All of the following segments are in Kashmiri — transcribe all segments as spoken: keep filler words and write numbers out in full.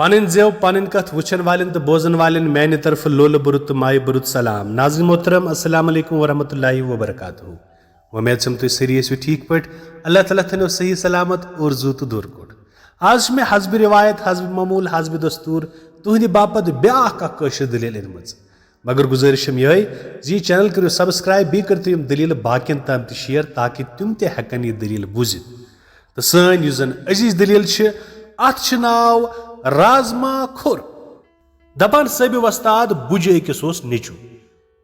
پنٕنۍ زٮ۪و، پنٕنۍ کتھ وٕچھن والٮ۪ن تہٕ بوزن والٮ۪ن میانہِ طرفہٕ لولہٕ بوٚرُت تہٕ مایہِ بوٚرُت سلام۔ ناظرین محترم، السلام علیکم ورحمۃ اللہ وبرکاتہ۔ وۄمید چھم تُہۍ سٲری ٲسِو ٹھیٖک پٲٹھۍ۔ اللہ تعالیٰ تھٲینو صحیح سلامت اور زوٗ تہٕ دوٗر کوٚٹ۔ آز چھِ مےٚ حسب روایت، حسب معمول، حسب دستور تُہنٛدِ باپتھ بیاکھ اکھ کٲشِر دٔلیٖل أنمٕژ۔ مگر گُزٲرِش چھم یِہے زِ یہِ channel کٔرِو subscribe، بیٚیہِ کٔرتو یِم دٔلیٖلہٕ باقین تام تہِ share، تاکہِ تِم تہِ ہیٚکن یہِ دٔلیٖل بوٗزِتھ۔ تہٕ سٲنۍ یُس زن عزیز دٔلیٖل چھِ، اتھ چھِ ناو رازما کھوٚر۔ دپان صٲبہِ وۄستاد بُجہِ أکِس اوس نیٚچو،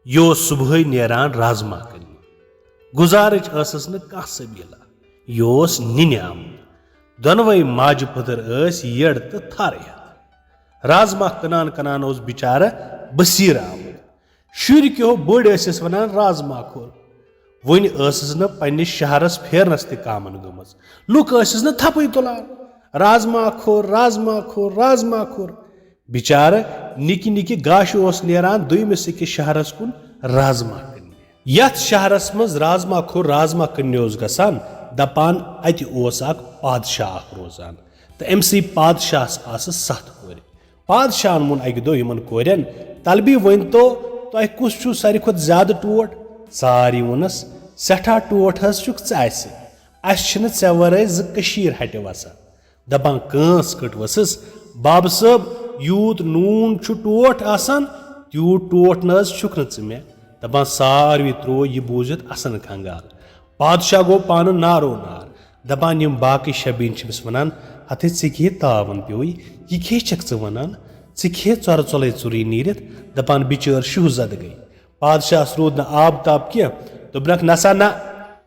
یہِ اوس صبحٲے نیران رازما کٕننہِ۔ گُزارٕچ ٲسٕس نہٕ کانٛہہ سبیٖلا، یہِ اوس نِنہِ آمُت۔ دۄنوَے ماجہِ پٔتٕر ٲسۍ یٔڈ تہٕ تھر ہٮ۪تھ۔ رازما کٕنان کٕنان اوس بِچارٕ بصیٖر آمُت۔ شُرۍ کیو بٔڑۍ ٲسِس ونان رازما کھوٚر۔ وُنہِ ٲسٕس نہٕ پننِس شہرس پھیرنس تہِ کامن گٔمٕژ۔ لُکھ ٲسِس نہٕ تھپٕے تُلان، رازما کھوٚر، رازما کھوٚر، رازما کھوٚر۔ بِچارٕ نِکہِ نِکہِ گاشہِ اوس نیران دوٚیمِس أکِس شہرس کُن رازما کٕننہِ۔ یتھ شہرس منٛز رازما کھوٚر رازما کٕننہِ اوس گژھان، دپان اتہِ اوس اکھ پادشاہ اکھ روزان تہٕ أمۍ سٕے پادشاہس آسہٕ ستھ کورِ۔ پادشاہن ووٚن اکہِ دۄہ یِمن کورٮ۪ن، طلبی ؤنۍ تو، تۄہہِ کُس چھُو ساروی کھۄتہٕ زیادٕ ٹوٹھ؟ ساری ووٚنس، سٮ۪ٹھاہ ٹوٹھ حظ چھُکھ ژٕ اسہِ، اسہِ چھِنہٕ ژےٚ ورٲے زٕ کٔشیٖر ہٹہِ وسان۔ دپان کٲنٛس کٔٹ ؤسٕس، بابہٕ صٲب، یوٗت نوٗن چھُ ٹوٹھ آسان، تیوٗت ٹوٹھ نہ حظ چھُکھ نہٕ ژٕ مےٚ۔ دپان ساروٕے تروو یہِ بوٗزِتھ اسن کنگال۔ پادشاہ گوٚو پانہٕ نارو نار۔ دپان یِم باقٕے شبیٖن چھِ أمِس ونان، ہتٕے ژےٚ کیٛاہ تاوَن پیوٚوُے، یہِ کیٛاہ چھکھ ژٕ ونان؟ ژٕ کھے ژۄرٕ ژۄلے ژُرٕے نیٖرِتھ۔ دپان بِچٲر شُہہ زدٕ گٔے۔ پادشاہس روٗد نہٕ آب تاب کینٛہہ، دوٚپنکھ، نسا نہ،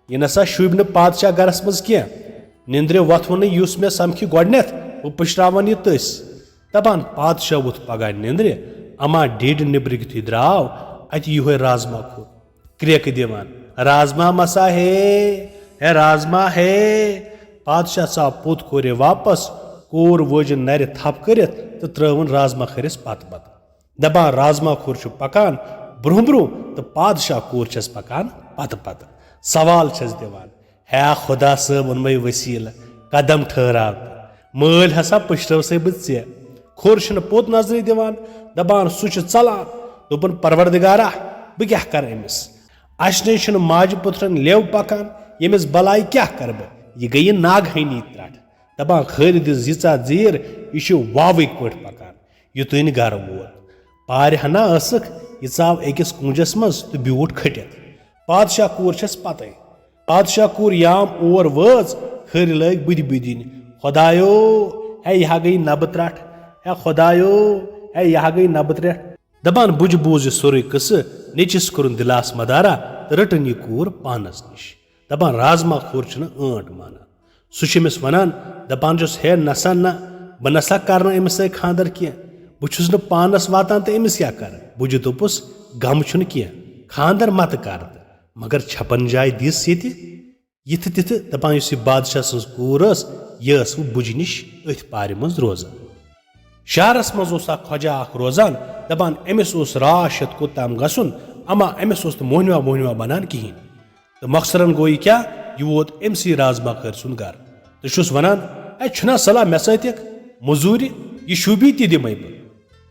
یہِ نسا شوٗبہِ نہٕ پادشاہ گرس منٛز کینٛہہ۔ نِندرِ وۄتھوُن نہٕ یُس مےٚ سمکھِ گۄڈنیتھ، بہٕ پُشراون یہِ تٔسۍ۔ دپان پادشاہ ووٚتھ پگاہ نِندرِ، اما ڈیڈِ نیبرِ یُتھُے درٛاو، اتہِ یِہوے رازما کھوٚر کرٛیکہٕ دِوان، رازما مسا ہے، ہے رازما ہے۔ پادشاہ ژاو پوٚت کورِ واپس، کور وٲجِن نرِ تھپھ کٔرِتھ تہٕ ترٲوٕن رازما کھٔرِس پتہٕ پتہٕ۔ دپان رازما کھوٚر چھُ پکان برونٛہہ برونٛہہ تہٕ پادشاہ کور چھس پکان پتہٕ پتہٕ۔ سوال چھس دِوان، ہے خدا صٲب اوٚنمے وسیلہٕ، قدم ٹھہراو تہٕ۔ مٲلۍ ہسا پُشرٲوسے بہٕ ژےٚ۔ کھوٚر چھُنہٕ پوٚت نظرٕے دِوان، دپان سُہ چھُ ژلان۔ دوٚپُن، پروردگارا، بہٕ کیٛاہ کرٕ أمِس؟ اسہِ نَے چھُنہٕ ماجہِ پُترن لیو پکان، ییٚمِس بلاے کیٛاہ کرٕ بہٕ؟ یہِ گٔیہِ ناگہٲنی ترٹھ۔ دپان خٲلِدِس ییٖژاہ زیٖر، یہِ چھُ واوٕکۍ پٲٹھۍ پکان۔ یُتُے نہٕ گرٕ ووت، پارِ ہنا ٲسٕکھ، یہِ ژاو أکِس کُنجس منٛز تہٕ بیوٗٹھ کھٔٹِتھ۔ پادشاہ کوٗر چھس پتے۔ پادشاہ کوٗر یام اور وٲژ، کھٔرۍ لٲگۍ بُدِ بُدِنۍ، خۄدایو، ہے یہِ ہا گٔیہِ نبہٕ ترٹھ، ہے خۄدایو، ہے یہِ ہا گٔیہِ نبہٕ ترٹھ۔ دپان بُجہِ بوٗز یہِ سورُے قصہٕ، نیٚچِس کوٚرُن دِلاس مدارا تہٕ رٔٹٕن یہِ کوٗر پانس نِش۔ دپان رازما کھوٚر چھُنہٕ ٲنٹ مانان۔ سُہ چھُ أمِس ونان، دپان چھُس، ہے نسا نہ، بہٕ نسا کرٕ نہٕ أمِس سۭتۍ خانٛدر کینٛہہ۔ بہٕ چھُس نہٕ پانس واتان تہٕ أمِس کیٛاہ کرٕ؟ بُجہِ دوٚپُس، غم چھُنہٕ کینٛہہ، خانٛدر متہٕ کر تہٕ، مگر چھپن جاے دِس ییٚتہِ۔ یِتھٕ تِتھٕ دپان یُس یہِ بادشاہ سٕنٛز کوٗر ٲس، یہِ ٲس وۄنۍ بُجہِ نِش أتھۍ پارِ منٛز روزان۔ شہرس منٛز اوس اکھ خۄجا اکھ روزان، دپان أمِس اوس راش ہٮ۪تھ کوٚت تام گژھُن، اما أمِس اوس نہٕ مۄہنِوا وۄہنِوا بنان کِہیٖنۍ۔ تہٕ مۄخصرن گوٚو یہِ کیٛاہ؟ یہِ ووت أمۍ سٕے رازما کھٲرۍ سُنٛد گرٕ۔ تہٕ چھُس ونان، اے چھُنا صلاح مےٚ سۭتۍ یِکھ مٔزوٗرِ، یہِ شوٗبی تہِ دِمے بہٕ۔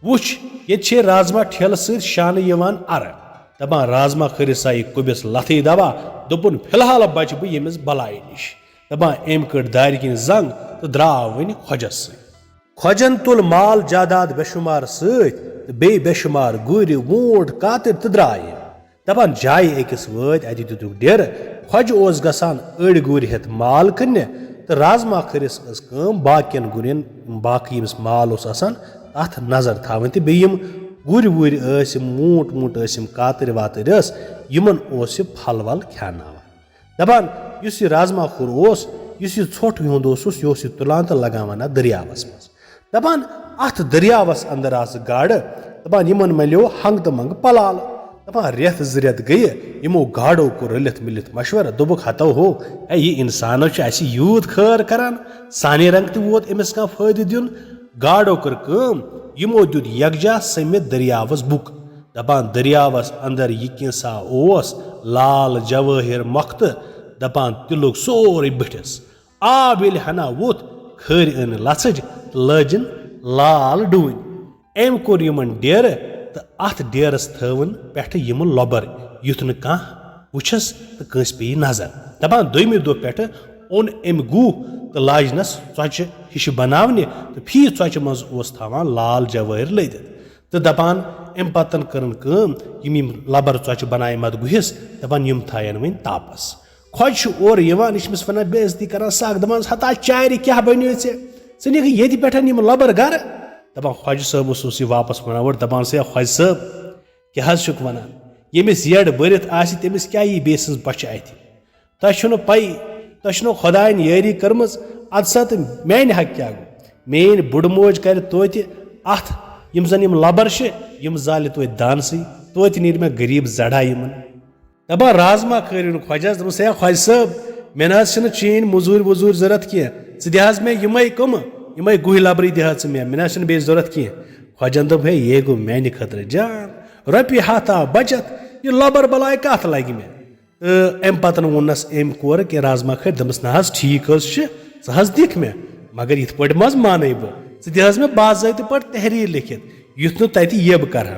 وُچھ، ییٚتہِ چھے رازما ٹھیلہٕ سۭتۍ شانہٕ یِوان ارٕ۔ دپان رازما کھٲرِس سا یہِ کُبِس لتھٕے دوا، دوٚپُن، فی الحال بچہٕ بہٕ ییٚمِس بلایہِ نِش۔ دپان أمۍ کٔڈ دارِ کِنۍ زنگ تہٕ درٛاو وۄنۍ خۄجس سۭتۍ۔ خۄجن تُل مال جاداد بے شُمار سۭتۍ تہٕ بیٚیہِ بے شُمار گُرۍ، ووٗنٛٹ، کاتٕرۍ تہٕ درٛاے۔ دپان جایہِ أکِس وٲتۍ، اتہِ دِتُکھ ڈیرٕ۔ خۄجہِ اوس گژھان أڑۍ گُرۍ ہٮ۪تھ مال کٕننہِ تہٕ رازما کھٔرِس ٲس کٲم باقین گُرٮ۪ن، یِم باقٕے ییٚمِس مال اوس آسان، تتھ نظر تھاوٕنۍ تہٕ بیٚیہِ یِم گُرۍ وُرۍ ٲسۍ، یِم ووٗنٛٹ ووٗنٛٹ ٲسۍ، یِم کاتٕرۍ واتٕرۍ ٲس، یِمن اوس یہِ پھل ول کھیاناوان۔ دپان یُس یہِ رازما کھوٚر اوس، یُس یہِ ژھوٚٹھ یِہُنٛد اوسُس، یہِ اوس یہِ تُلان تہٕ لگاوان اتھ دٔریاوس منٛز۔ دپان اتھ دٔریاوس اندر آسہٕ گاڈٕ، دپان یِمن ملیو ہنگ تہٕ منگ پلالہٕ۔ دپان رٮ۪تھ زٕ رٮ۪تھ گٔیہِ، یِمو گاڈو کوٚر رٔلِتھ مِلِتھ مشورٕ، دوٚپُکھ ہتو ہو، اے یہِ انسانو چھُ اسہِ یوٗت خٲر کران، سانے رنگ تہِ ووت أمِس کانٛہہ فٲیدٕ دیُن۔ گاڈو کٔر کٲم، یِمو دیُت یکجا سٔمِتھ دٔریاوس بُک۔ دپان دٔریاوس اندر یہِ کینٛژھا اوس لال جوٲہِر مۄختہٕ، دپان تہِ لوٚگ سورُے بٔٹھِس۔ آب ییٚلہِ ہنا ووٚتھ، کھٔرۍ أنۍ لژھٕج تہٕ لٲجِن لال ڈوٗنۍ۔ أمۍ کوٚر یِمن ڈیرٕ تہٕ اتھ ڈیرس تھٲوٕن پٮ۪ٹھٕ یِمہٕ لۄبر، یُتھ نہٕ کانٛہہ وٕچھس تہٕ کٲنٛسہِ پیٚیہِ نظر۔ دپان دوٚیمہِ دۄہ پٮ۪ٹھٕ اوٚن أمۍ گُہہ تہٕ لاجنس ژۄچہِ ہِشہِ بناونہِ تہٕ فی ژۄچہِ منٛز اوس تھاوان لال جوٲہِر لٔدِتھ۔ تہٕ دپان، امہِ پتن کٔرٕن کٲم، یِم یِم لبر ژۄچہِ بنایہِ مت گُہِس، دپان، یِم تھاین وۄنۍ تاپس۔ خۄجہِ چھُ اورٕ یِوان، یہِ چھُ أمِس ونان، بے عزتی کران سخ، دپان، ہتا چارِ کیٛاہ بنیو ژےٚ؟ ژٕ نِکھ ییٚتہِ پٮ۪ٹھ یِم لبر گرٕ؟ دپان، خۄجہِ صٲب اوسُس یہِ واپس ونان اورٕ، دپان، ہے خۄجہِ صٲب، کیٛاہ حظ چھُکھ ونان؟ ییٚمِس یٔڈ بٔرِتھ آسہِ، تٔمِس کیٛاہ یی بیٚیہِ سٕنٛز بۄچھِ اَتھِ؟ تۄہہِ چھُنہٕ پَیی، تۄہہِ چھُنہٕ خۄدایَن یٲری کٔرمٕژ، اَدٕ سا تہٕ میٛانہِ حق کیٛاہ گوٚو؟ میٛٲنۍ بُڈٕ موج کَرِ توتہِ اَتھ، یِم زَن یِم لَبَر چھِ، یِم زالہِ توتہِ دانسٕے، توتہِ نیرِ مےٚ غریٖب زَڑا یِمَن۔ دَپان رازما کھٲرِن خۄجَس، دوٚپمَس، ہے خۄجہِ صٲب، مےٚ نہ حظ چھِنہٕ چٲنۍ مٔزوٗرۍ ؤزوٗرۍ ضوٚرَتھ کینٛہہ، ژٕ دِ حظ مےٚ یِمَے کٕمہٕ، یِمَے گُہۍ لَبرٕے دِ حظ ژٕ مےٚ، مےٚ نہ حظ چھِنہٕ بیٚیہِ ضوٚرَتھ کینٛہہ۔ خۄجَن دوٚپ، ہے یے گوٚو میٛانہِ خٲطرٕ جان، رۄپیہِ ہَتھ آو بَچَتھ، یہِ لَبَر بَلاے کَتھ لَگہِ مےٚ؟ تہٕ امہِ پتن ووٚننس أمۍ کورٕ کہِ رازما کھٲرۍ، دوٚپمس، نہ حظ، ٹھیٖک حظ چھِ، ژٕ حظ دِکھ مےٚ، مگر یِتھ پٲٹھۍ ما حظ مانَے بہٕ؟ ژٕ دِ حظ مےٚ باضٲبطہٕ پٲٹھۍ تحریر لیکھِتھ، یُتھ نہٕ تتہِ یِب کرہن۔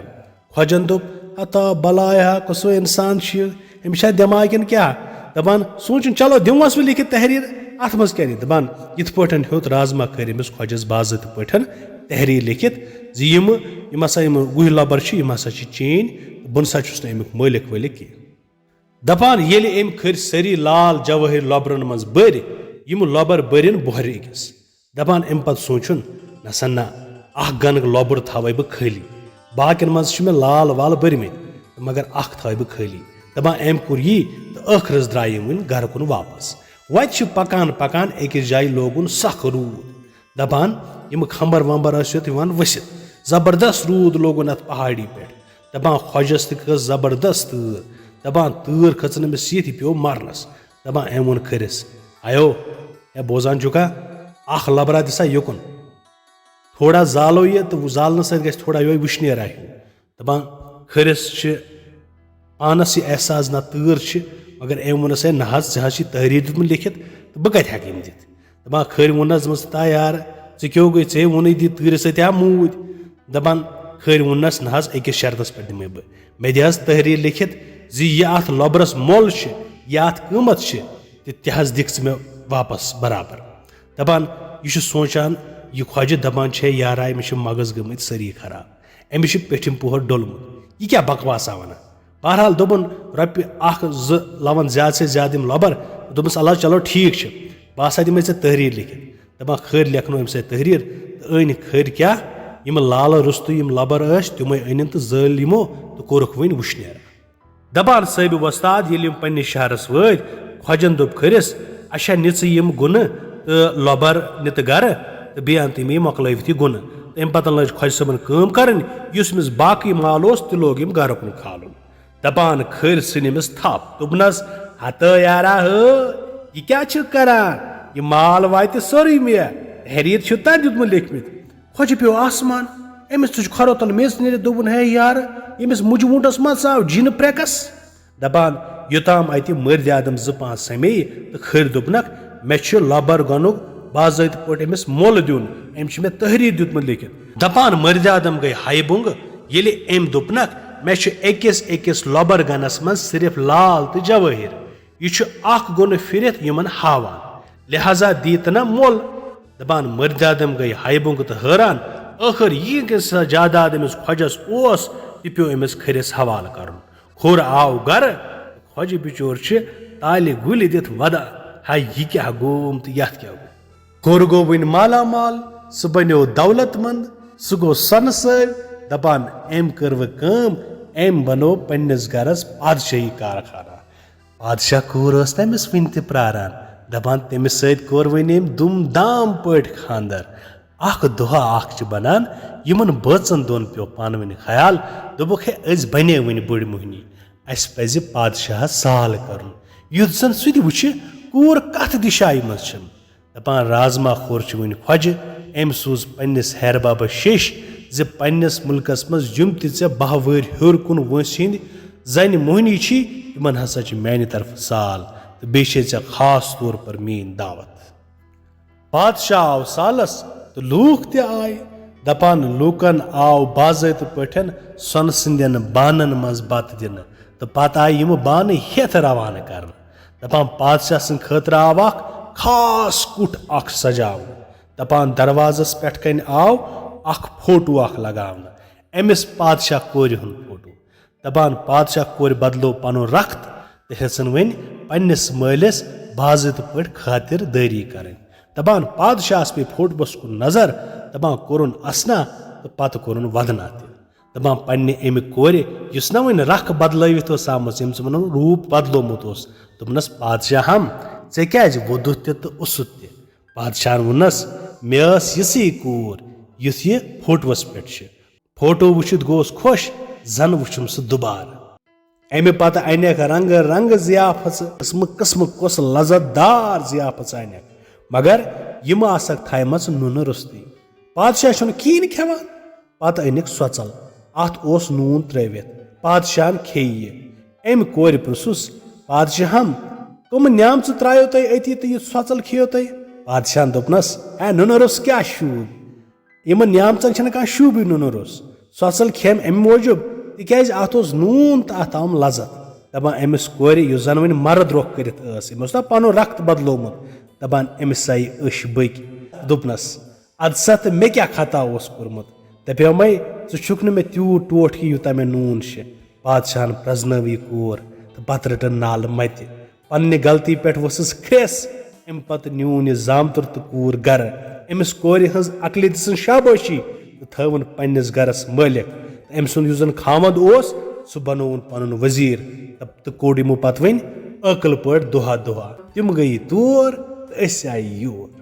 خۄجن دوٚپ، ہتا بلاے ہا، کُس ہیو انسان چھُ یہِ؟ أمِس چھا دٮ۪ماغ کِنہٕ کیٛاہ؟ دپان، سونٛچُن، چلو دِموس بہٕ لیکھِتھ تحریر، اتھ منٛز کیٛاہ نیرِ؟ دپان، یِتھ پٲٹھۍ ہیوٚت رازما کھٲرۍ أمِس خۄجس باضٲبطہٕ پٲٹھۍ تحریر لیکھِتھ زِ یِم، یِم ہسا یِم گُہۍ لۄبر چھِ، یِم ہسا چھِ چٲنۍ، بہٕ نسا چھُس نہٕ امیُک مٲلِک وٲلِک کینٛہہ۔ دپان ییٚلہِ أمۍ کھٔرۍ سٲری لال جوٲہِر لۄبرن منٛز بٔرۍ، یِم لۄبر بٔرِن بۄہرِ أکِس۔ دپان اَمہِ پتہٕ سونٛچُن، نسا نہ، اکھ گنہٕ لۄبُر تھاوے بہٕ خٲلی، باقین منٛز چھِ مےٚ لال وال بٔرمٕتۍ، تہٕ مگر اکھ تھاوے بہٕ خٲلی۔ دپان أمۍ کوٚر یی تہٕ ٲخرس درٛاے یِم وۄنۍ گرٕ کُن واپس۔ وتہِ چھِ پکان پکان أکِس جایہِ لوگُن سخ روٗد۔ دپان، یِم کھمبر ومبر ٲسۍ یتھ یِوان ؤسِتھ۔ زبردست روٗد لوگُن اتھ پہاڑی پٮ۪ٹھ۔ دپان، خۄجس تہِ کھٔژ زبردست تۭر۔ دپان، تۭر کھٔژٕن أمِس یِتھ، یہِ پیوٚو مرنس۔ دپان، أمۍ ووٚن کھٔرِس، ایو، ہے بوزان چھُکھا، اکھ لبرا دِ سا یُکُن۔ تھوڑا زالو یہِ تہٕ زالنہٕ سۭتۍ گژھِ تھوڑا یِہوٚے وٕشنیرا ہیوٗ۔ دپان، کھٔرِس چھِ پانس یہِ احساس نہ تۭر چھِ، مگر أمۍ ووٚنُس، ہے نہ حظ، ژےٚ حظ چھِ تحریر دیُتمُت لیکھِتھ، تہٕ بہٕ کتہِ ہٮ۪کہٕ یِم دِتھ؟ دپان، کھٔرۍ ووٚننس، دوٚپمس، تا یار، ژٕ کیٛاہ گوٚے، ژےٚ ووٚنُے دی تۭرِ سۭتۍ ہا موٗدۍ۔ دپان، کھٔرۍ ووٚننس، نہ حظ، أکِس شرطس پٮ۪ٹھ دِمے بہٕ، مےٚ دِ حظ تحریر لیکھِتھ زِ یہِ اتھ لۄبرس مۄل چھِ، یہِ اتھ قۭمتھ چھِ، تہِ تہِ حظ دِکھ ژٕ مےٚ واپس برابر۔ دپان، یہِ چھُ سونٛچان، یہِ خۄجہِ دپان چھے، یارا، أمِس چھِ مغز گٔمٕتۍ سٲری خراب۔ أمِس چھُ پیٚٹھِم پوہر ڈوٚلمُت۔ یہِ کیٛاہ بکواسا ونان؟ بہرحال دوٚپُن، رۄپیہِ اکھ زٕ لون زیادٕ سے زیادٕ یِم لۄبر۔ دوٚپمَس، اللہ، چلو ٹھیٖک چھُ، بہٕ ہسا دِمے ژےٚ تحریر لیکھِتھ۔ دپان، کھٔرۍ لیکھنو أمۍ سۭتۍ تحریر تہٕ أنۍ کھٔرۍ کیٛاہ؟ یِم لالہٕ روٚستُے یِم لۄبر ٲسۍ، تِمے أنِن تہٕ زٲلۍ یِمو تہٕ کوٚرُکھ وۄنۍ وٕشنیر۔ دپان صٲبِ وۄستاد ییٚلہِ یِم پننِس شہرس وٲتۍ، خۄجن دوٚپ کھٔرِس، اچھا، نہِ ژٕ یِم گُنہٕ تہٕ لۄبر نہِ تہٕ گرٕ، تہٕ بیٚیہِ اَن تہٕ مےٚ یہِ مۄکلٲوِتھ یہِ گُنہٕ۔ تہٕ اَمہِ پتہٕ لٲج خۄجہِ صٲبن کٲم کرٕنۍ، یُس أمِس باقٕے مال اوس، تہِ لوگ أمۍ گرٕ کُن کھالُن۔ دپان کھٔرۍ ژھٕنۍ أمِس تھپھ، دوٚپنس، ہتہٕ یارا ہٲ، یہِ کیٛاہ چھُکھ کران؟ یہِ مال واتہِ سورُے مےٚ، تحریر چھُ تۄہہِ دیُتمُت لیکھمٕتۍ۔ خۄجہِ پیوٚو آسمان۔ أمِس تُج کھۄرو تل میٚژ نیٖرِتھ، دوٚپُن، ہے یارٕ، ییٚمِس مُجہِ ووٗنٛٹس ما ژاو جِنہٕ پرٛٮ۪کس؟ دپان، یوٚتام اتہِ مٔردۍ آدم زٕ پانٛژھ سمے تہٕ کھٔرۍ دوٚپنکھ، مےٚ چھُ لۄبر گۄنُک باضٲبطہٕ پٲٹھۍ أمِس مۄل دیُن، أمۍ چھُ مےٚ تحریر دیُتمُت لیکھِتھ۔ دپان مٔردۍ آدم گٔے ہایہِ بُنٛگہٕ، ییٚلہِ أمۍ دوٚپنکھ، مےٚ چھُ أکِس أکِس لۄبر گنس منٛز صرف لال تہٕ جوٲہِر۔ یہِ چھُ اکھ گُنہٕ پھِرِتھ یِمن ہاوان، لہذا دی تہٕ نہ مۄل۔ دپان مٔردۍ آدم گٔے ہایہِ بُنٛگہٕ تہٕ حٲران۔ ٲخٕر یہِ کہِ سا جاداد أمِس خۄجس اوس، تہِ پیوٚو أمِس کھٔرِس حوالہٕ کرُن۔ کھوٚر آو گرٕ، خۄجہِ بِچور چھِ تالہِ گُلہِ دِتھ ودان، ہاے یہِ کیٛاہ گوم تہٕ یتھ کیٛاہ گوٚو؟ کھوٚر گوٚو وٕنہِ مالا مال، سُہ بنیو دولت مند، سُہ گوٚو سۄنہٕ سٲوۍ۔ دپان أمۍ کٔر وۄنۍ کٲم، أمۍ بنوو پننِس گرس پادشٲہی کارخانہ۔ بادشاہ کوٗر ٲس نہٕ أمِس وٕنہِ تہِ پراران، دپان تٔمِس سۭتۍ کوٚر وۄنۍ أمۍ دُم دام پٲٹھۍ خانٛدر۔ اکھ دۄہا اکھ چھِ بنان، یِمن بٲژن دۄن پیوٚو پانہٕ ؤنۍ خیال، دوٚپُکھ، ہے، أسۍ بنے وٕنہِ بٔڑۍ موہنی، اسہِ پزِ پادشاہس سال کرُن، یُتھ زن سُہ تہِ وٕچھِ، کوٗر کتھ دِشایہِ منٛز چھم۔ دپان رازما خور چھِ وٕنہِ خۄجہِ، أمۍ سوٗز پننِس ہیرٕ بابس شیٚش زِ پننِس مُلکس منٛز یِم تہِ ژےٚ باہ وٕہٕرۍ ہیوٚر کُن وٲنٛسہِ ہٕنٛدۍ زنہِ موہنی چھی، تِمن ہسا چھِ میانہِ طرفہٕ سال تہٕ بیٚیہِ چھے ژےٚ خاص طور پر میٲنۍ دعوت۔ پادشاہ آو سالس تہٕ لوٗکھ تہِ آے۔ دپان لوٗکن آو باضٲبطہٕ پٲٹھۍ سۄنہٕ سٕنٛدٮ۪ن بانن منٛز بتہٕ دِنہٕ تہٕ پتہٕ آیہِ یِم بانہٕ ہٮ۪تھ روانہٕ کرنہٕ۔ دپان پادشاہ سٕنٛدِ خٲطرٕ آو اکھ خاص کُٹھ اکھ سجاونہٕ۔ دپان دروازس پٮ۪ٹھ کنہِ آو اکھ فوٹو اکھ لگاونہٕ، أمِس پادشاہ کورِ ہُنٛد فوٹو۔ دپان پادشاہ کورِ بدلو پنُن رخت تہٕ ہیژن وۄنۍ پننِس مٲلِس باضٲبطہٕ پٲٹھۍ خاطر دٲری کرٕنۍ۔ دپان پادشاہس پیٚیہِ فوٹوس کُن نظر، دپان کوٚرُن اسنا تہٕ پتہٕ کوٚرُن ودنا تہِ۔ دپان پننہِ امہِ کورِ، یُس نہ وۄنۍ رکھ بدلٲوِتھ ٲس آمٕژ، ییٚمۍ سُنٛد روٗپ بدلومُت اوس، دوٚپنس پادشاہم، ژےٚ کیازِ ووٚدُتھ تہِ تہٕ اوسُتھ تہِ؟ پادشاہن ووٚننس، مےٚ ٲس یِژھٕے کوٗر یُتھ یہِ فوٹوس پٮ۪ٹھ چھِ۔ فوٹو وٕچھِتھ گوس خۄش، زن وٕچھُم سُہ دُبارٕ۔ امہِ پتہٕ انکھ رنگہٕ رنگہٕ ضیافژٕ، قٕسمہٕ قٕسمہٕ کۄس لذت دار ضیافژٕ انکھ، مگر یِم آسکھ تھایمژٕ نُنہٕ روٚستُے۔ پادشاہ چھُنہٕ کِہیٖنۍ کھٮ۪وان۔ پتہٕ أنِکھ سۄژل، اتھ اوس نوٗن ترٲوِتھ۔ پادشاہن کھیٚیہِ یہِ۔ أمۍ کورِ پرُژھُس، پادشاہم، کٕم نیامژٕ ترایو تۄہہِ أتی تہٕ یہِ سۄژل کھیٚیو تۄہہِ؟ پادشاہن دوٚپنس، اے نُنہٕ روٚس کیٛاہ شوٗب؟ یِمن نیامژن چھنہٕ کانٛہہ شوٗبٕے نُنہٕ روٚس۔ سۄژل کھیٚم امہِ موٗجوٗب، تِکیازِ اتھ اوس نوٗن تہٕ اتھ آم لذت۔ دپان أمِس کورِ، یُس زن وۄنۍ مرد رۄخ کٔرِتھ ٲس، أمۍ اوس نا پنُن رخت بدلومُت، دپان أمِس آیہِ أچھ بٔکۍ۔ دوٚپنس، ادٕ سا تہٕ مےٚ کیٛاہ خطا اوس کوٚرمُت؟ دپیومے، ژٕ چھُکھ نہٕ مےٚ تیوٗت ٹوٹھ کہِ یوٗتاہ مےٚ نوٗن چھِ۔ پادشاہن پرزنٲو یہِ کوٗر تہٕ پتہٕ رٔٹٕن نالہٕ متہِ۔ پننہِ غلطی پٮ۪ٹھ ؤژھٕس کھرٛٮ۪س۔ امہِ پتہٕ نیوٗن یہِ زامتُر تہٕ کوٗر گرٕ۔ أمِس کورِ ہٕنٛز عقلہِ دِژٕن شابٲشی تہٕ تھٲوٕن پننِس گرس مٲلِک۔ تہٕ أمۍ سُنٛد یُس زن خاوند اوس، سُہ بنووُن پنُن وزیر۔ تہٕ، تہٕ کوٚڑ یِمو پتہٕ وۄنۍ عٲقل پٲٹھۍ دۄہا دۄہا۔ تِم گٔیہِ تور تہٕ أسۍ آیہِ یور۔